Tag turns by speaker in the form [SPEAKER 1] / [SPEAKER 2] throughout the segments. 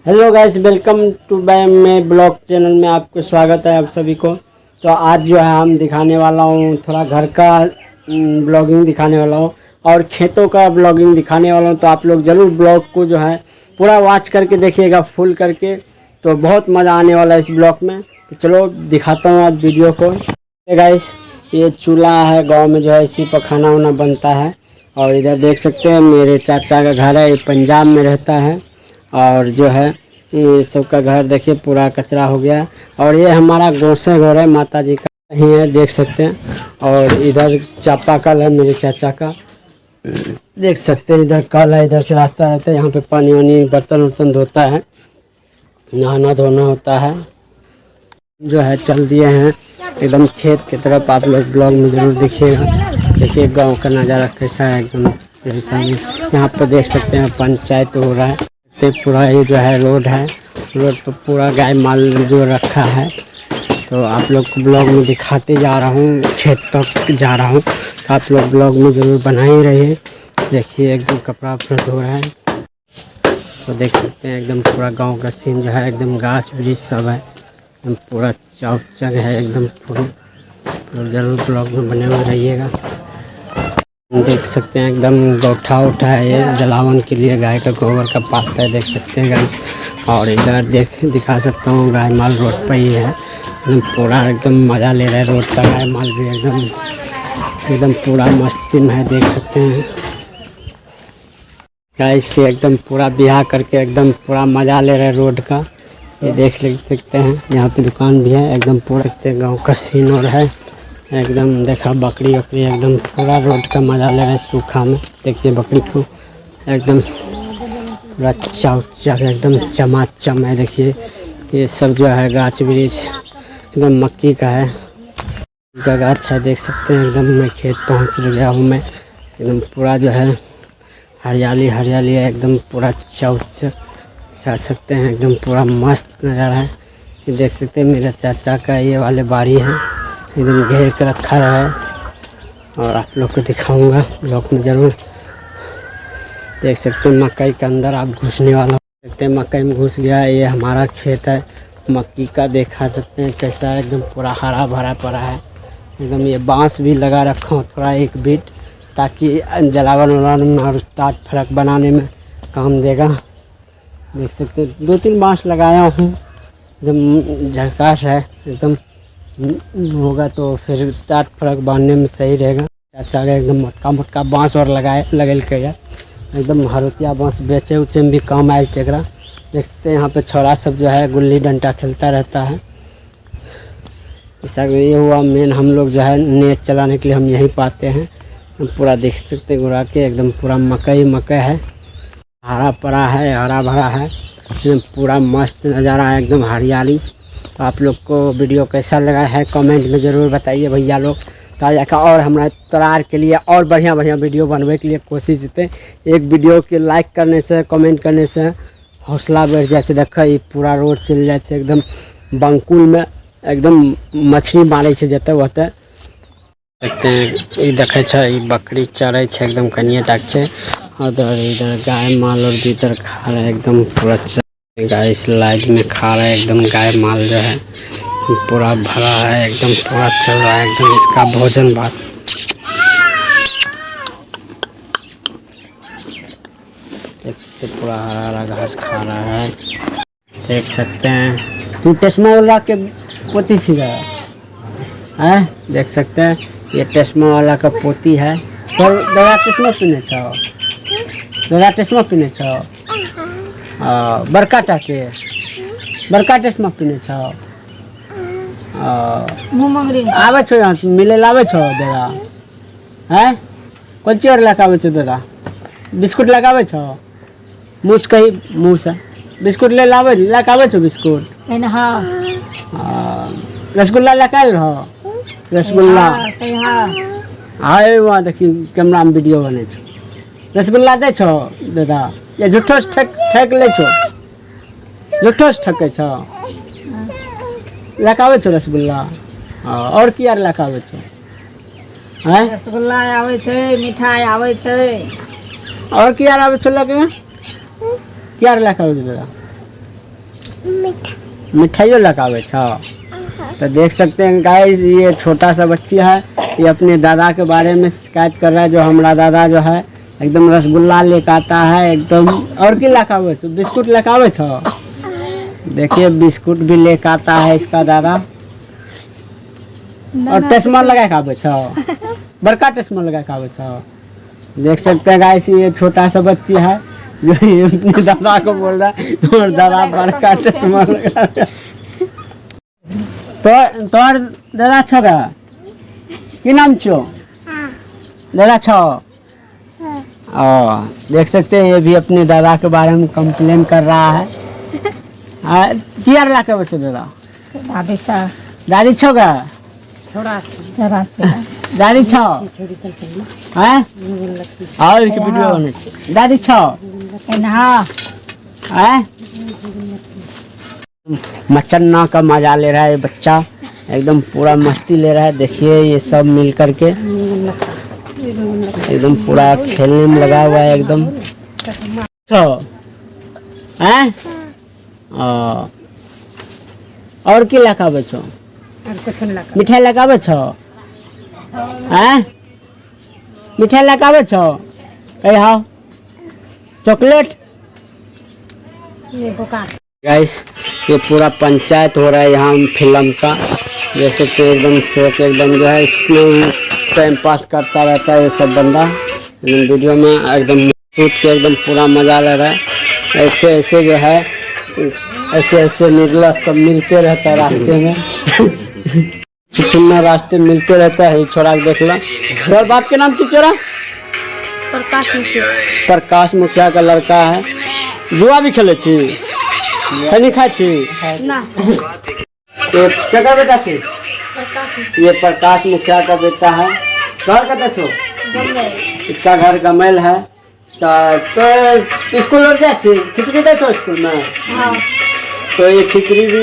[SPEAKER 1] Hello guys, welcome to by मैं blog channel में आपको स्वागत है आप सभी को। तो आज जो है हम दिखाने वाला हूँ थोड़ा घर का ब्लॉगिंग दिखाने वाला हूँ और खेतों का ब्लॉगिंग दिखाने वाला हूँ। तो आप लोग ज़रूर ब्लॉग को जो है पूरा वॉच करके देखिएगा, फुल करके, तो बहुत मज़ा आने वाला है इस ब्लॉग में। तो चलो दिखाता हूँ आज वीडियो को। गाइस ये चूल्हा है, गांव में जो है इसी पर खाना वाना बनता है। और इधर देख सकते हैं मेरे चाचा का घर है, ये पंजाब में रहता है। और जो है ये सबका घर देखिए पूरा कचरा हो गया है। और ये हमारा गोसे घर है, माता जी का ही है, देख सकते हैं। और इधर चापाकल है मेरे चाचा का, देख सकते हैं। इधर कल है, इधर से रास्ता रहता है, यहाँ पे पानी वानी बर्तन वर्तन धोता है, नहाना धोना होता है। जो है चल दिए हैं एकदम खेत की तरफ। आप लोग ब्लॉग में ज़रूर देखिएगा। देखिए गांव का नज़ारा कैसा है, एकदम यहाँ पर देख सकते हैं पंचायत हो रहा है। तो पूरा ये जो है रोड है, रोड पर पूरा गाय माल जो रखा है। तो आप लोग को ब्लॉग में दिखाते जा रहा हूँ, खेत तक जा रहा हूँ, तो आप लोग ब्लॉग में ज़रूर बनाए रहिए। देखिए एकदम कपड़ा वपड़ा धो रहा है, तो देख सकते हैं एकदम पूरा गांव का सीन जो है, एकदम गाछ वृक्ष सब है, एकदम पूरा चौक चक है एकदम पूरा। तो जरूर ब्लॉग में बने हुए रहिएगा। देख सकते हैं एकदम गौठा उठा है, ये जलावन के लिए गाय का गोबर का पात है, देख सकते हैं गाइस। और इधर देख दिखा सकता हूँ गाय माल रोड पर ही है, एकदम पूरा एकदम मज़ा ले रहा है रोड का गाय माल भी, एकदम एकदम पूरा मस्ती में है, देख सकते हैं गाइस। ये एकदम पूरा ब्याह करके एकदम पूरा मज़ा ले रहे हैं रोड का, ये देख ले सकते हैं। यहाँ पे दुकान भी है, एकदम पूरा देखते हैं गांव का सीन और है एकदम। देखा बकरी वकरी एकदम पूरा रोड का मज़ा ले रहे हैं सूखा में। देखिए बकरी को एकदम पूरा चाव एकदम चमाचम है। देखिए ये सब जो है गाछ वृक्ष एकदम मक्की का है, का गाछ है, देख सकते हैं। एकदम मैं खेत पहुँच गया हूँ मैं, एकदम पूरा जो है हरियाली हरियाली है, एकदम पूरा चौच खा सकते हैं, एकदम पूरा मस्त नज़ारा है। ये देख सकते हैं मेरे चाचा का ये वाले बाड़ी है, एकदम घेर के रखा रहा है। और आप लोग को दिखाऊंगा ब्लॉग में ज़रूर। देख सकते हैं मकई के अंदर आप घुसने वाला, देखते हैं मकई में घुस गया है। ये हमारा खेत है मक्की का, देखा सकते हैं कैसा है, एकदम पूरा हरा भरा पड़ा है एकदम। ये बांस भी लगा रखा हूँ थोड़ा एक बीट, ताकि जलावन उलावन में और टाट फरक बनाने में काम देगा। देख सकते हैं 2-3 बांस लगाया हूँ, एकदम झकास है एकदम होगा तो फिर टाट फरक बांधने में सही रहेगा। चाचा का एकदम मोटका मोटका बांस और लगाए लगल के है, एकदम हरोतिया बांस बेचे उचे में भी काम आए एकरा। देख सकते हैं यहाँ पे छोरा सब जो है गुल्ली डंडा खेलता रहता है। ऐसा ये हुआ मेन हम लोग जो है नेट चलाने के लिए हम यहीं पाते हैं। हम पूरा देख सकते हैं घुरा के एकदम पूरा मकई मकई है, हरा पड़ा है, हरा भरा है, एकदम पूरा मस्त नज़ारा है, एकदम हरियाली। तो आप लोग को वीडियो कैसा लगा है कमेंट में ज़रूर बताइए भैया लोग। तो जाकर और हमारा तोरार के लिए और बढ़िया बढ़िया वीडियो बनने के लिए कोशिश देते। एक वीडियो के लाइक करने से कमेंट करने से हौसला बढ़ जाए छै। देख ई पूरा रोड चल जाए छै एकदम बंकुल में, एकदम मछली मारे छै जतऽ ओतऽ। देखते हैं ई देखे छै ई बकरी चरै छै एकदम कनिए टाक छै। उधर इधर गाय माल और भीतर खा रहा है एकदम पूरा गाय स्लाइड में खा रहा है एकदम। गाय माल जो है पूरा भरा है एकदम, पूरा चल रहा है एकदम इसका भोजन भात। देख सकते हैं, पूरा हरा हरा घास खा रहा है, देख सकते हैं। तू चश्मा वाला के पोती छी है, देख सकते हैं ये चश्मा वाला का पोती है। तो दादा चश्मा पीने छो, दादा चश्मा पीने छो, बड़का टाके बड़का चश्मा पीने छो। आबै छो यहाँ से मिले ला आबै छो दादा? हैं कोन चीज और लए के आबै छो दादा? बिस्कुट लए के आबै छो? मुँह से कही, मुँह से बिस्कुट ले लाबै, लए के आबै छो बिस्कुट?
[SPEAKER 2] हाँ।
[SPEAKER 1] रसगुल्ला लए के आयल रहो? रसगुल्ला आए वहाँ देखी कैमरा में वीडियो बनै छो। रसगुल्ला दै छो दादा या झूठो से ठक ठक लै छो? झूठो से ठकै छो? लए के आबै छो रसगुल्ला? और की आर लए के आबै छो? हैं
[SPEAKER 2] रसगुल्ला आबै छै, मिठाई आबै छै।
[SPEAKER 1] और की आर आबै छो लए के? की आर लए के आबै छो दादा? मिठाइयो लऽ के आबै छौ? तो देख सकते हैं गाइस, ये छोटा सा बच्ची है, ये अपने दादा के बारे में शिकायत कर रहा है, जो हमारा दादा जो है एकदम रसगुल्ला लेके आता है एकदम। और की लऽ के आबै छौ? बिस्कुट लऽ के आबै छौ? देखिए, बिस्कुट भी लेके आता है इसका दादा। और चश्मा लगा के आबै छौ? बड़का चश्मा लगा के आबै छौ? देख सकते हैं गाइस, ये छोटा सा बच्ची है जो ये अपने दादा को बोल रहा है और दादा बड़का चश्मा लगा रहा है। तो तोहर दादा छौ गा? की नाम छौ? दादा छौ? ओ, देख सकते हैं, ये भी अपने दादा के बारे में कंप्लेन कर रहा है। आ, की आर ला के आबै छौ दादा?
[SPEAKER 2] दादी छौ।
[SPEAKER 1] दादी छौ गा?
[SPEAKER 2] छोड़ा छोड़ा।
[SPEAKER 1] दादी छौ? हैं, और के वीडियो बनै छै। दादी छौ?
[SPEAKER 2] हाँ।
[SPEAKER 1] हैं, मचन्ना का मजा ले रहा है ये बच्चा, एकदम पूरा मस्ती ले रहा है। देखिए, ये सब मिल करके एकदम पूरा खेलने में लगा हुआ है एकदम। छौ? हैं, ओ, और की लए के आबै छौ?
[SPEAKER 2] और कुछ नहीं लगा।
[SPEAKER 1] मिठाई लए के आबै छौ? हैं, मिठाई लए के आबै छौ? कही हाउ, चॉकलेट।
[SPEAKER 2] ये बुखार।
[SPEAKER 1] गाइस, ये पूरा पंचायत हो रहा है यहाँ फिल्म का। जैसे कि एकदम शौक एकदम जो है, इसमें टाइम पास करता रहता है ये सब बंदा। एकदम वीडियो में एकदम सूत के एकदम पूरा मजा ले रहा है। ऐसे ऐसे जो है, ऐसे ऐसे निर्लज सब मिलते रहता है रास्ते में, छुछुन्ना रास्ते में मिलते रहता है। छोरा के देख ला। तोहर बाप के नाम की छोरा?
[SPEAKER 2] प्रकाश मुखिया।
[SPEAKER 1] प्रकाश मुखिया का लड़का है। जुआ भी खेले छी? खैनी खाइ छी?
[SPEAKER 2] ना।
[SPEAKER 1] ये केकर बेटा छी?
[SPEAKER 2] प्रकाश।
[SPEAKER 1] ये प्रकाश मुखिया का बेटा है। घर कतऽ छौ? इसका घर गमेल है। तो स्कूल और जाइ छी? खिचड़ी दै छौ स्कूल में?
[SPEAKER 2] हाँ।
[SPEAKER 1] तो ये खिचड़ी भी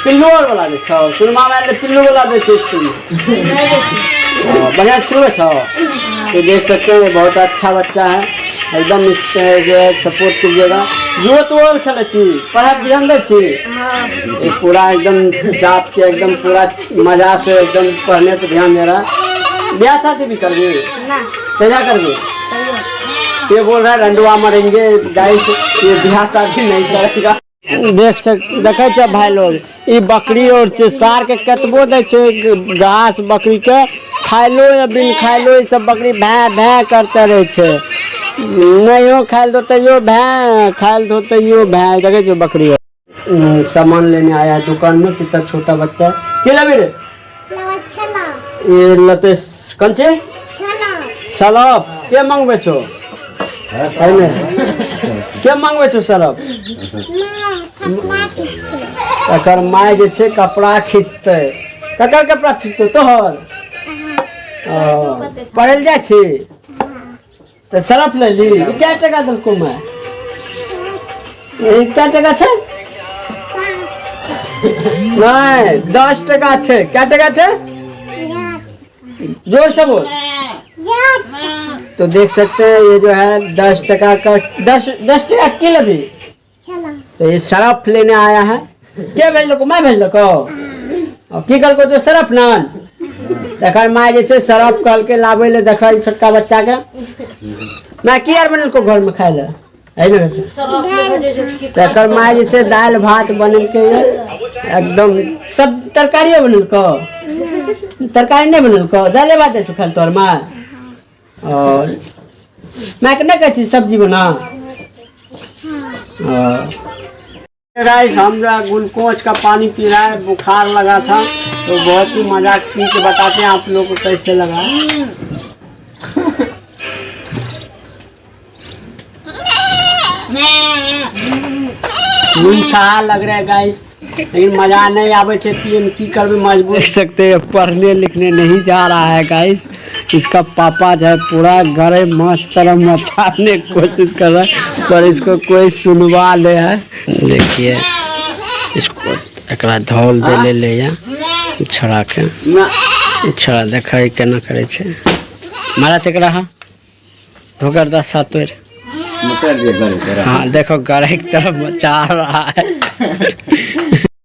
[SPEAKER 1] पिल्लू और वाला दै छौ? सुनमा में पिल्लू वाला दै छै स्कूल में? हाँ, बढ़िया से खिलबै छौ? तो देख सकते हैं, ये बहुत अच्छा बच्चा है एकदम। इससे जो है सपोर्ट कीजिएगा। जुओ तो और खेलै छी, पढ़ाइ पर ध्यान दै छी?
[SPEAKER 2] हाँ।
[SPEAKER 1] ये पूरा एकदम चाप के एकदम पूरा मजा से एकदम पढ़ने पर ध्यान दे रहा है। ब्याह शादी भी करबी?
[SPEAKER 2] ना।
[SPEAKER 1] कहिया करबी? ये बोल रहा है रंडुआ मरेंगे। गाइस, ये ब्याह शादी नहीं करेगा। देख सक देखै छ भाई लोग, ई बकरी और छै। सार के कतबो दै छै घास बकरी के, खाइलो या बिन खाइलो ई सब बकरी भैं भैं करते रहै छै। नहियो खाइल दो तैयो भैं, खाइल दो तैयो भैं। देखै छौ बकरी और। सामान लेने आया है दुकान में। कितना छोटा बच्चा है। के लेबी रे? ये लते कौन छे? सलफ के मंगबै छौ? एहिमे के मंगबै छौ सरफ? एकर माय जे छै कपड़ा खींचतै। ककर कपड़ा खींचतौ? तोहर? ओ, पढ़ै लए जाइ छी तऽ सरफ ले ली। ई कए टका देलकौ माय? ई कए टका छै? नहि, 10 टका छै। कए टका छै? जोर से बोल। तो देख सकते हैं, ये जो है 10 टका का, दस 10 टका की लेबी? तो ये सरफ लेने आया है। के भेजलको? मैं भेजलको? और की कहलको? जो सरफ नान। एकर माय जे छै सरफ कहलकै लाबै लए। देखै छोटका बच्चा के माय की आर बनेलको घर में खाय लए? है ने? तऽ एकर माय जे छै दालि भात बनेलकै एकदम, सब तरकारियो बनेलको। तरकारी नहि बनेलको? दालि भात दै छौ खाय लए तोहर माय? और मायके नहि कहै छी सब्जी बना? गाइस, हम जो है ग्लूकोज का पानी पी रहा है। बुखार लगा था तो बहुत ही मजा। पी के बताते हैं आप लोग को कैसे लगा। छा लग रहा है गाइस, लेकिन मजा नहीं आवे छे पिए में। की करबे, मजबूर। देख सकते हैं, पढ़ने लिखने नहीं जा रहा है गाइस। इसका पापा जो है पूरा गरे मस्त तरह मचाने की कोशिश कर रहा है, पर इसको कोई सुनवा ले है। देखिए इसको, एकरा धौल दे ले ले या छोड़ा के। छोड़ा देखै केना करै छै। मारा त एकरा, हा धोकर दा सातोर। हाँ देखो गड़े की तरफ मचा रहा है।